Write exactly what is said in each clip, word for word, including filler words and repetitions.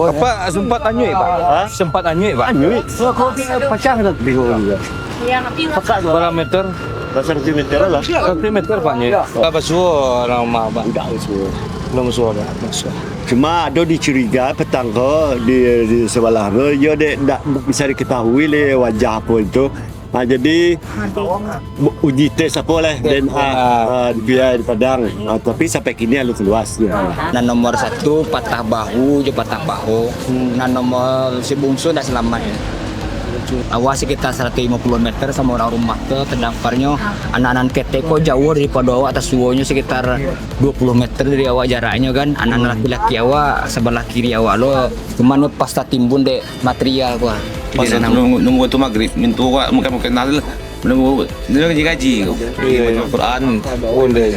Apak sempat anyuik, Pak? Ha? Sempat anyuik, Pak? Anyuik. Pacah dah. Bingung juga. Berapa meter? Satu meter lah. Satu meter, Pak, anyuik. Lah basuo urang rumah, Pak? Indak basuo. Belum basuo, Pak. Basuo. Cuma ado dicuriga petang ko di, di sebelah tu, iyo dek ndak bisa diketahui le wajah apo itu. Ha, jadi, bu-, uji tes apo lah, D N A, ha, di P I di Padang. Ha, tapi sampai kini alun kaluar. Nan nomor satu patah bahu jo patah paho. Nan nomor si bungsu ndak salamat. Awak sekitar saratus limo puluah meter samo urang rumah tu, tadamparnyo anak nan ketek ko jauah daripado awak, tasuonyo sekitar dua puluah meter dari awak jaraknyo kan. Anak nan laki-laki awak sabalah kiri awak lo, cuman nyo pas tatimbun dek material ko. Pas nunggu, nunggu waktu magrib, mintu awak mungkin-mungkin nal, menunggu, menunggu ngaji-ngaji ko. Lagi baca Quran.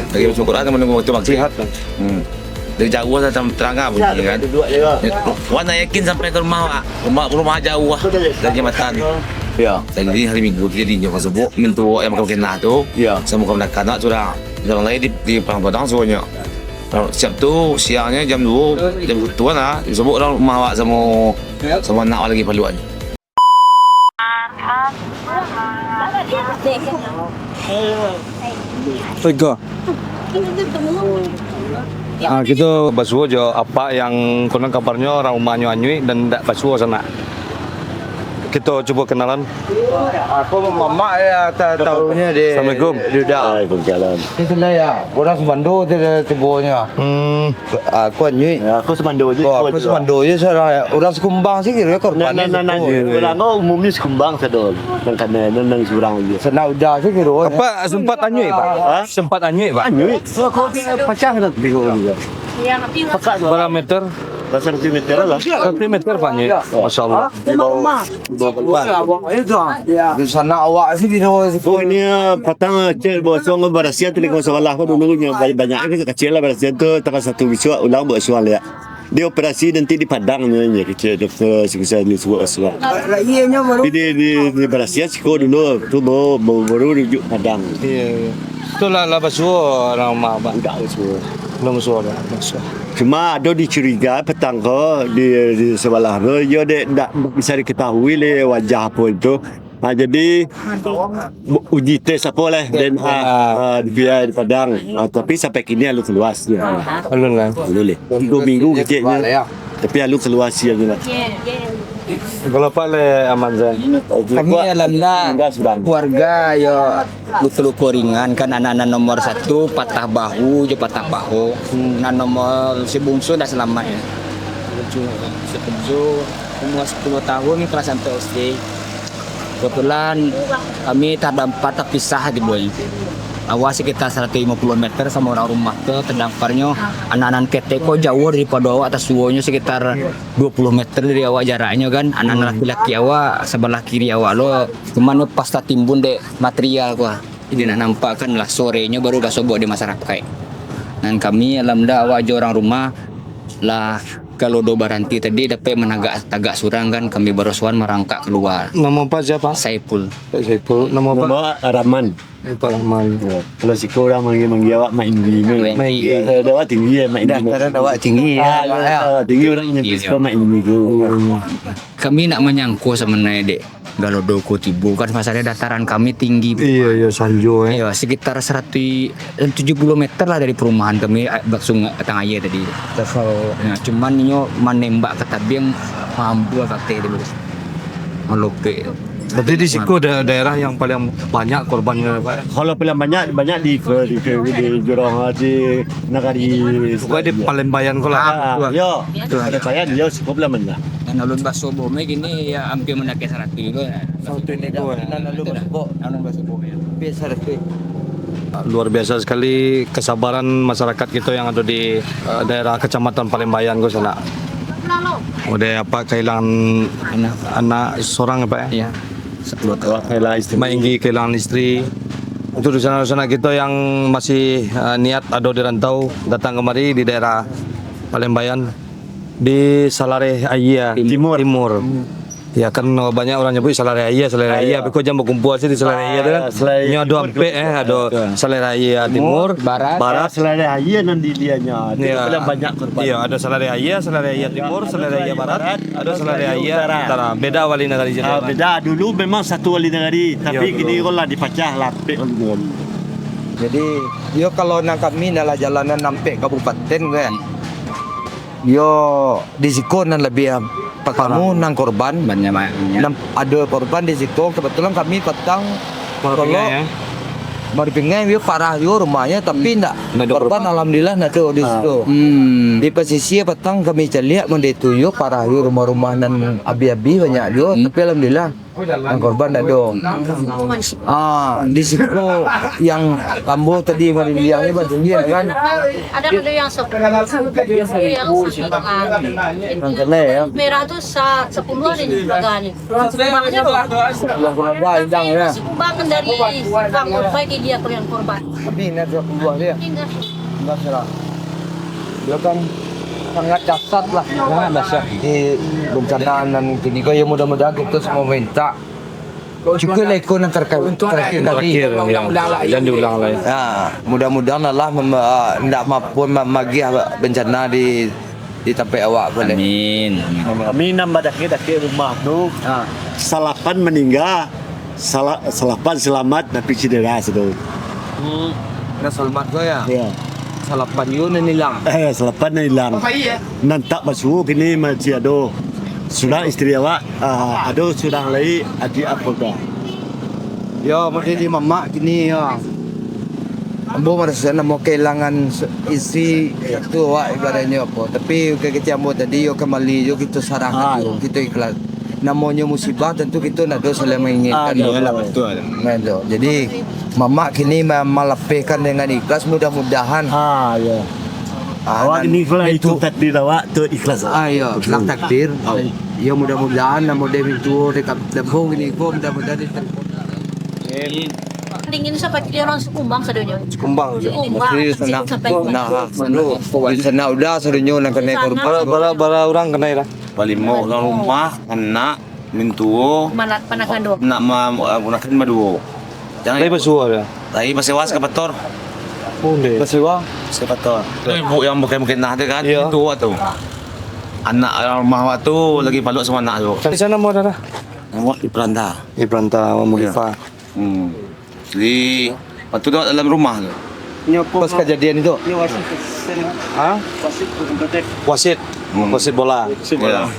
Lagi baca Quran, menunggu waktu magrib. Hmm. Dari jauah lah tam-, terang ah bunyi kan. Wak nak yakin sampai ke rumah wak. Rumah, rumah jauah dari jambatan. Ya. Jadi hari Minggu tu jadinyo ka subuh, mintu awak yang makan kena tu. Ya. Samo kanak-kanak sudah jalan lai di, di Padang Padang suruhnyo. Siap tu siangnyo jam dua, jam satu lah. Subuh urang rumah awak samo, samo anak awak lagi paluan. Tiga. Ah, kito basuo jo apak yang konon kabarnyo urang rumahnyo anyuik dan ndak basuo sanak. Kito cubo kenalan. Aku mamak ya, ta-, taunyo di Assalamualaikum. Dudak. Waalaikumsalam. Itu lah ya, orang Sumando tu dia cubuonyo. Hmm. Aku anyuik. Ya, aku Sumando je. Oh, aku Sumando je, saudara. Urang Sikumbang sih kira korban. Nah, nah, nah, nah, urang ko umumnyo Sikumbang sado. Nang kana, nang, nang surang je. Sana udah sih kira. Apak sempat anyuik, Pak? Ha? Sempat anyuik, Pak? Anyuik. Aku pacah dah. Bingung juga. Berapa meter? Satu meter lah. Satu meter, Pak, anyuik. Masya Allah. Di bawah, di bawah korban. Di sana awak sih di bawah. Oh, ini, ah, patang, ah, cek, bosong, barasiah tu lingkungan sebelah ko dulu nyo, banyak, banyak kecil lah barasiah tu, tanggal satu bisuak ulang buat sual ya. Di operasi nanti di Padang nyo, nyo kecil doktor spesialis buat sual. Jadi di, di barasiah siko dulu, tu baru, baru, baru rujuk Padang. Iya, iya. Tu lah, lah basuo urang rumah, Pak? Indak basuo. Belum basuo, Pak. Basuo. Cuma ado dicuriga petang ko di, di sebelah tu, iyo dek ndak bisa diketahui le wajah apo itu. Ha, jadi, bu-, uji tes apo lah, D N A, ha, di P I di Padang. Ha, tapi sampai kini alun kaluar. Alun lah. Alun leh. Tigo minggu keceknyo. Tapi alun kaluar siang ni lah. Kalau Pak le aman sajo. Kami alhamdulillah, keluarga yo luko-luko ringan kan, anak-anak nomor satu patah bahu jo patah paho. Nan nomor si bungsu ndak salamat ya. Si bungsu umur sepuluh tahun, kelas satu S D. Kebetulan kami tadampak tapisah gitu, boy. Awak sekitar saratus limo puluah meter samo urang rumah tu, tadamparnyo anak nan ketek ko jauah daripado awak, tasuonyo sekitar dua puluah meter dari awak jaraknyo kan. Anak nan laki-laki awak sabalah kiri awak lo, cuman nyo pas tatimbun dek material ko. Jadi nak nampak kan lah sorenyo baru basobok di masarakaik. Nan kami, alhamdulillah, awak jo urang rumah lah, kalau do baranti tadi dapek managak tagak surang kan, kami barusuan marangkak kalua. Namo Pak siapa? Saipul. Pak Saipul. Namo Pak? Namo Rahman. Pak Rahman. Ya. Kalau siko urang manggil-manggil awak Mak Indi. Mak Indi. Ya, kalau awak tinggi ya, Mak Indi. Dataran awak tinggi ya, ah, Pak, ya. Tinggi urang yang suko Mak Indi tu. Kami nak manyangko sabananyo, Dek. Galodo ko tibo kan, masalahnya dataran kami tinggi. Iyo, iyo, sanjo, eh. Iyo, sekitar saratus tujuh puluh meter lah dari perumahan kami, a-, bak sungai, batang aia tadi. Dasar. Nah, cuman inyo manembak ka tabiang, maambuah kateh dulu. Malopek. Berarti di siko da-, daerah yang paling banyak korbannya, Pak? Kalau paling banyak, banyak di, di, di, di Jurong, di Nagari. Pokoknya di Palembayan ko lah. Ah, yo. Palembayan, yo, siko paling banyak. Nan alun basobok me kini ya hampir mandaki saratuih jugo. Saratuih jugo, ya. Nan alun basobok. Nan alun basobok, ya. Hampir saratuih. Luar biasa sekali kesabaran masyarakat kita yang ada di, eh, daerah Kecamatan Palembayan ko sanak. Udah apa, kehilangan anak, anak seorang ya, Pak, ya? Iya. Sepuluh tahun. Kehilangan istri. Mak Inggi kehilangan istri. Untuk di sana-sana kita yang masih, eh, niat ada di rantau, datang kemari di daerah Palembayan. Di Salareh Aia Timur. Timur. Ya kan, banyak urang nyabuik Salaria Aia, Salaria Aia, tapi kok jan bakumpua sih di Salaria Aia tu kan. Nyo ado ampek, eh, ado Salaria Aia Timur, Barat, Salaria Aia nan di dianyo. Itu paling banyak korban. Iyo, ado Salaria Aia, Salaria Aia Timur, Salaria Aia Barat, ado Salaria Aia Utara. Beda wali nagari je. Ah, beda. Dulu memang satu wali nagari, tapi kini ko lah dipacah, lah ampek wali nagari. Jadi, iyo, kalau nan kami nan lah jalanan ampek kabupaten kan. Yo, di siko nan labiah, partamo nan korban. Nan ado korban di siko, kebetulan kami patang, Marapingan, yo, parah yo rumahnyo, tapi ndak korban, alhamdulillah, ndak ado di siko. Di pasisia patang kami caliak, mode tu yo, parah yo rumah-rumah nan abih-abih banyak juo, tapi alhamdulillah. Nan korban ndak ado. Ah, di siko yang ambo tadi marindiang ni batunjuak kan. Ada, ada yang sepuluh, yang sepuluh. Yang kena, ya. Merah tu sa-, sepuluh ada di keluarga ni. Sebanyak tu. Keluarga Indang, ya. Si Kubang dari Bang Korban, dia yang korban. Tapi nak sepuluh dia. Ingat. Enggak salah. Iyo kan, sangat dahsyat lah. Sangat dahsyat. Di bencana nan kini ko, yo, mudah-mudahan kito semua minta. Cukuik lah iko nan terka-, terakhir kali. Terakhir, yo. Jan diulang lai. Ya, mudah-mudahan Allah mem-, ah, ndak mampu ma-, magiah bencana di, di tampek awak ko lai. Amin. Kami nan badakek-dakek rumah tu, salapan maningga, sala-, salapan salamat, tapi cidera sado. Hmm. Nan salamat ko, ya? Iya. Salapan yo nan ilang. Eh, salapan nan ilang. Nan tak basuo kini masih ado. Surang isteri awak, ah, ado surang lai adiak Kapolda. Yo, masih di mamak kini, yo. Ambo maraso namo kahilangan se-, isi tu awak ibaratnyo apo. Tapi kecek ambo tadi, yo, kambali yo kito sarahkan, yo, kito ikhlas. Namonyo musibah, tantu kito ndak ado saling manginginkan. Ah, iyolah, betul. Nah, tu. Jadi, mamak kini ma-, malapehkan dengan ikhlas, mudah-mudahan. Ah, iya. Ah, awak nan kini kalau itu takdir awak tu ikhlas. Ah, iya, lah takdir. Yo, mudah-mudahan namo dek mintuo dek Kampung kini ko, mudah-mudahan di Dingin sampai dia orang Sikumbang sadonyo. Sikumbang. Sikumbang. Di sanak, nah, di sanak udah sadonyo nan kanai korban. Bara, bara, bara urang kanai lah? Balimo urang rumah, anak, mintuo, panah-, panah kandung. Nak ma-, ma-, gunakan maduo. Jangan. Tapi basuo dah. Tapi basewa eskavator. Oh, ndeh. Basewa? Eskavator. Ibu yang bukan-bukan nah tu kan, iya, mintuo tu. Anak urang rumah awak tu lagi paluak samo anak tu. Di sana mau dah? Awak di Peranda. Di Peranda, Mama Mulifa. Hmm. Jadi, waktu tu dalam rumah tu. Pas kajadian itu? Ha? Wasit. Hmm. Wasit bola. Wasit bola. Ya.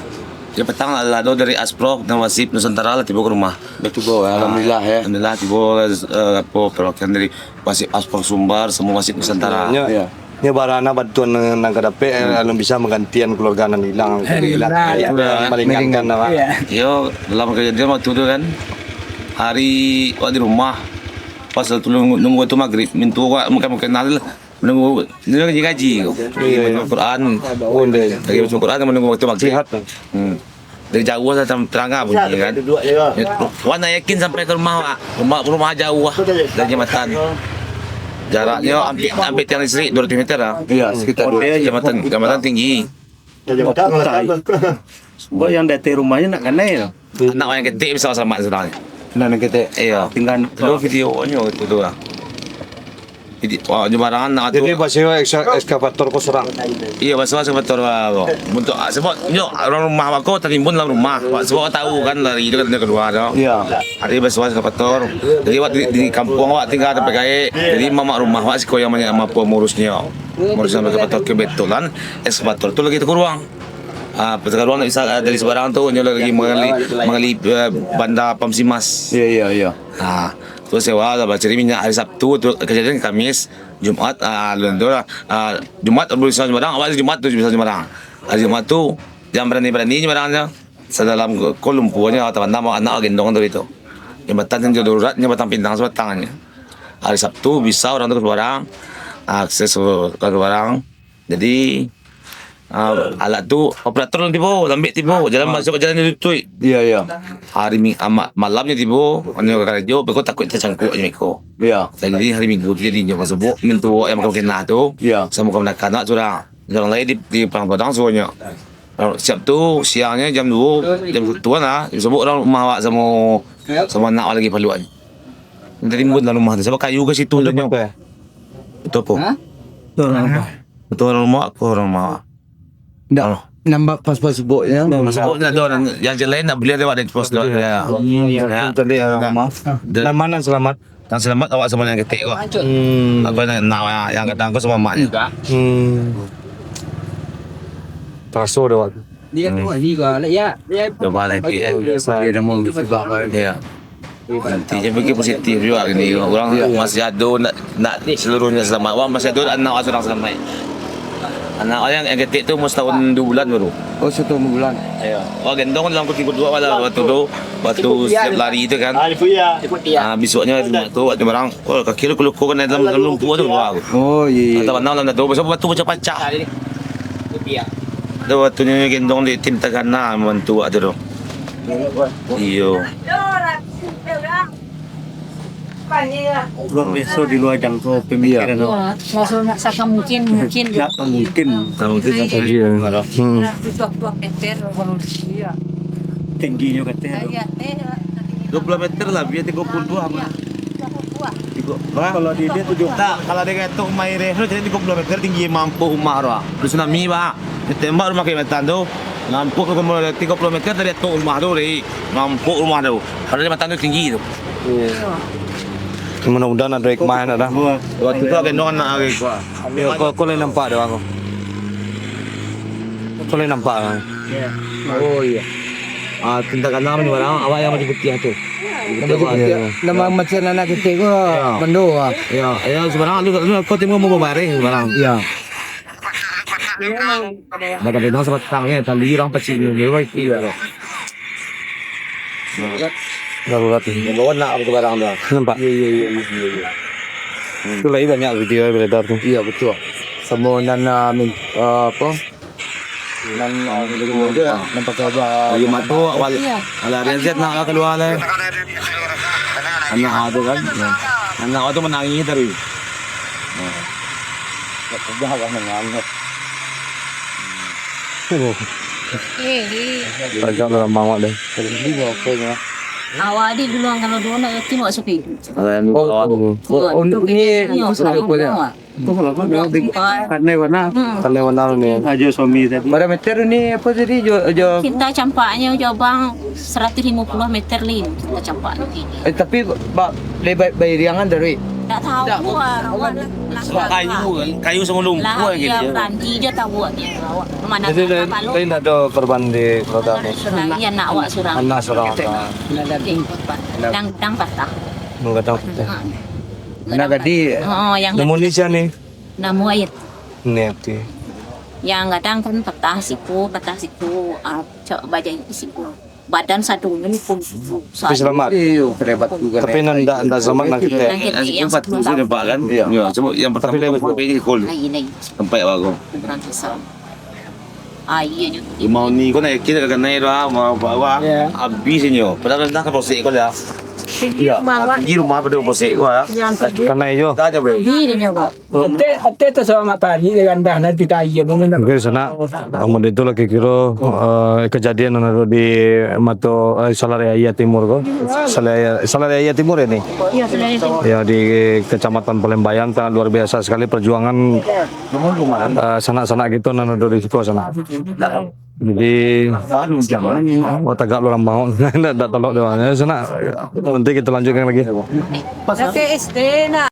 Dia petang lah, lah tu dari Asprof dan Wasit Nusantara lah tibo ka rumah. Dah tibo, alhamdulillah, ya. Alhamdulillah, tibo, eh, apo, perwakilan dari Wasit Asprof Sumbar, samo Wasit Nusantara. Ya. Ya. Nyo bara nan bantuan nan ka dapek, eh, alun bisa manggantian keluarga nan ilang, eh, ilang, ilang, ya, meringankan awak. Iya. Yo, dalam kajadian waktu tu kan, hari awak di rumah, pas waktu nunggu, nunggu waktu magrib, mintuo awak makan-makan nasi lah, nunggu, nunggu ngaji-ngaji. Iya, iya. Baca Quran. Oh, iya. Lagi baca Quran, nunggu waktu magrib. Sihat, kan? Hmm. Dari jauah lah tam-, tarang ah bunyi kan. Wan nak yakin sampai ka rumah awak. Rumah, rumah jauah dari jambatan. Jaraknyo ampia, ampia tiang listrik, duo ratuih meter lah. Iya, sekitar duo ratuih. Jambatan, jambatan tinggi. Buek yang di ateh rumahnyo nak kanai tu. Anak yang ketek bisa salamat sebenarnyo. Anak yang ketek. Iyo. Tingga lo videonyo itu tu lah. Jadi, wah, nyo barangan nak tu. Jadi, basewa eksa-, ekskavator ko surang? Iyo, basewa ekskavator, wah, ko. Untuk, ah, sabab nyo urang rumah wak ko tatimbun dalam rumah. Wak, sabab wak tahu kan, lari tu kan dia kalua tu. Iyo. Jadi, basewa ekskavator. Jadi, wak di, di kampuang wak tingga tampek gaek. Jadi, mamak rumah wak siko yang banyak mampu murusnyo. Murusnyo ekskavator, kebetulan ekskavator tu lagi takuruang. Ah, takuruang ndak bisa, ah, dari sabarang tu, nyo lagi manggali, manggali, eh, banda pam simas. Iyo, iyo, iyo. Ah, tu sewa lah, bacari minyak hari Sabtu tu, kajadian Kamis. Jumat, ah, alun tu lah. Ah, Jumat, alun bisa sumbarang, awak Jumat tu bisa sumbarang. Hari Jumat tu, jan barani-barani sumbarang nyo. Sadalam ko, ko lumpuanyo, awak tabandam, anak gendong tu itu. Jambatan nan darurat, jambatan pindang sabatang nyo. Hari Sabtu, bisa urang tu ka sumbarang, akses ka sumbarang. Jadi, ah, alat tu, operator lah tibo, lambek tibo, jalan masuak ka jalan ditutuik. Iyo, iyo. Hari Mi-, ah, ma-, malamnyo tibo, nyo ka karajo, beko takuik tacangkuak nyo iko. Iyo. Jadi, hari Minggu tu jadinyo, pas subuah, mintuo yang makan kenah tu, iyo, samo kamanakan awak surang. Urang lain di, di Padang Suwonyo. Kalau siap tu, siangnyo jam duo, jam satu lah. Jam sabuk urang rumah awak samo, samo anak awak lagi paluak. Nanti timbun dalam rumah tu. Sabab kayu ka situ tu nyo. Betul apo? Ha? Betul urang rumah, aku urang rumah. Ndak. Nampak pas-pas bok ya. Pas bok ndak ada orang. Yang lain nak beli ada, ada pos tu. Ya. Ya. Tadi urang rumah. Nan ma nan salamat? Nan salamat awak samo nan ketek ko. Hmm. Aku nak, nak yang gadang ko samo maknyo. Hmm. Taraso dek awak tu. Dia tu hari ko lah ya. Coba lah, eh. Dia dah mau. Ya. Intinyo pikir positif juo kini. Urang masih ado nak, nak seluruhnyo salamat. Wah, masih ado anak surang salamat. Anak yang, yang ketek tu umur satahun duo bulan baru. Oh, satahun duo bulan. Iyo. Wah, gendong dalam kutiko duo lah waktu tu. Waktu siap lari tu kan. Ah, besoknyo tu waktu barang. Oh, kaki luko-luko kan dalam, dalam lumpur tu. Oh, iyo. Atau dalam tu, pasal batu pacah-pacah. Ado waktu nyo gendong di tim tagana mambantu waktu tu. Iyo. Luar biaso di luar jangko pamikiran awak. Wah, raso nak saka mungkin, mungkin. Nak mungkin. Tak mungkin. Iya. Hmm. Tujuh puluh meter, kalau dia. Tingginyo katonyo. Iya, teh. Duo puluah meter lah, biar tigo puluah duo mah. Tigo. Kalau di dia tujuh. Tak, kalau dia kato umah Ireh tu, jadi tigo puluah meter tinggi mampu umah tu. Di tsunami, Pak. Ditembak rumah Kalimantan tu, nampuk tu kemana tigo puluah meter dari atok rumah tu, dari nampuk rumah tu. Padahal Kalimantan tu tinggi tu. Iya. Mudah-mudahan ado hikmah nak dah. Waktu tu gendong anak hari. Yo, kau, kau lai nampak dah aku. Kau lai nampak dah. Iya. Oh, iya. Ah, tinta ganam ni barang, awak yang baju putiah tu. Yang baju putiah. Nama macam anak kecil ko, bando ah. Ya, ya, sebarang lu, lu kau tengok mau bareh sebarang. Iya. Dah kena dengar sebatang ya, tali orang pacik ni, ni, orang itu ya. Darurat ni. Yang bawa nak apa barang dah? Nampak? Iya, iya, iya, iya, iya. Itu lagi banyak video yang beredar tu. Iya, betul. Sama nan, ah, min-, ah, apa? Nan, ah, video dia, nampak sabar. Ayo, mak tu, awal, iya. Alah, Rian Zed nak keluar lah. Anak tu kan. Anak tu menangis tadi. Nah. Tak pernah lah menangis. Oh. Eh, eh. Panjang dalam mawak deh. Awak adik dulu, kalau dulu nak yatim, awak suka. Kalau yang oh, oh, oh, untuk ni, ini, ini, oh, ini, ini. Pandai warna. Hmm. Pandai warna ni. Ajo suami tadi. Bara meter ni apa tadi? Jo, jo. Cinta campaknyo jo abang seratus lima puluh meter lin. Cinta campak ni. Eh, tapi ba-, dari ba-, bairiangan dari? Tak tahu. Tak. Ah, awak lah. Sebab kayu kan, kayu sama lumpur lah, kan iya, gitu. Berhenti je tahu dia. Awak mana. Jadi, tahu lain, kalau lain tak ada korban di kota ni? Lain anak awak surang. Anak surang. Okey, korban. Dang, dang patah. Menggadang patah. Hmm. Anak gadih. Oh, yang namo ni sia ni? Namo Ayat. Ni, okey. Yang gadang kan patah siku, patah siku, ah, cak bajai siku. Badan sadonyo ni pun. Tapi selamat. Iyo, kena batu kan. Tapi nan ndak, ndak selamat nan kita. Yang kita yang batu tu nampak kan? Iya. Ya, sebab yang pertama tapi dia ikut. Lagi, lagi. Sampai baru. Kurang kisah. Ah, iya juga. Rumah ni kau nak yakin nak kanai dah, rumah bawah. Ya. Habis inyo. Padahal dah kan posek kau dah. Tinggi rumah awak. Tinggi rumah pada posek kau dah. Yang tinggi. Kanai jo. Dah je, bro. Tinggi dia nyawa. Ate, ate tu sama matahari dia rendah nanti tak iya. Okey, sanak. Amun itu lah kiro-kiro, eh, kejadian nan ado di Mato, eh, Salaria Aia Timur ko. Salaria, Salaria Aia Timur ya ni? Iya, Salaria Aia Timur. Ya, di Kecamatan Palembayan, sangat luar biasa sekali perjuangan, eh, sanak-sanak kito nan ado di siko sanak. Jadi, wah, tagak lu lambang. Ndak, ndak tolok dia. Ya, sanak. Nanti kita lanjutkan lagi. Pakai S D nak.